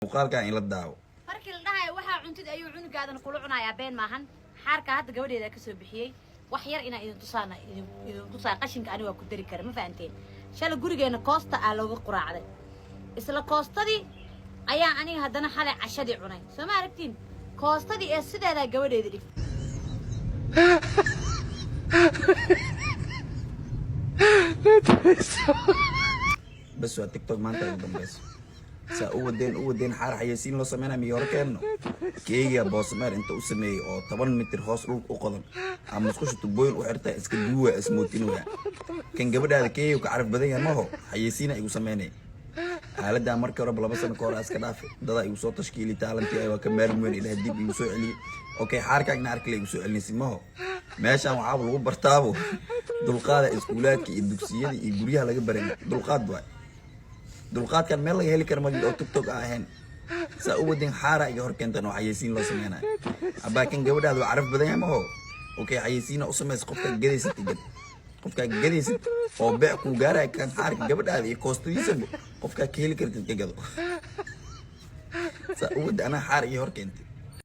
Muuqaalkan in la daawo. Markii la dhahayo waxaa cuntid ayuu cunugaadana kula cunayaa, been maahan. Xaarka hadda gabadheeda kasoo bixiyey, wax yar inaa idin tusaana, idin tusaa. Qashinka aniga waa ku dari kara, ma fahanteen? Shalay gurigeena koosta aa looga quraacday. Isla koostadii ayaa aniga haddana xalay cashadii cunay. Soo ma aragtiin koostadii ee sideedaa gabadheeda dhigtay? Bas, waa TikTok maanta ugu dambeyso. Saa u wadeen, u wadeen, xaar xayeysiin loo sameynaya miyo? Hore keenno keegiga boosameer inta u sameeyey oo 10 mitir hoos dhulka u qodan ama musqusha tubooyin u xirta, iska duuwa, ismootinaya. Kan gabadhaada keegiga ka caraf badan yahay maho, xayeysiina igu sameynaya. Aaladdaa markii horeba 2 sano ka hor iska dhaafe. Dadaa igu soo tashkiili taalantii ay waa ka maarmi weyn. Ilaah dib igu soo celiyey. Okay, xaarkaagna arkale igu soo celinaysi maho. Meeshaan waxaaba lagu bartaabo dulqaada. Iskuulaadka iyo dugsiyada iyo guryaha laga baran dulqaad waay. Dulqaadkan meel laga heli kara ma oo TikTok aan ahayn. Saa u wadin, xaara iga hor keentan oo xayeysiin loo sameynayo. Abaa, kan gabadhaada waa caraf badan yahay maho. Okay, xayeysiina u samaysa. Qofkaa gadaysid igad, qofkaa gadaysid oo beec kuu gaaraya. Kan xaarka gabadhaada iyo koostadiisaba qofkaa ka heli kartid ka gado. Saa u wada, anaa xaar iyo hor keentay.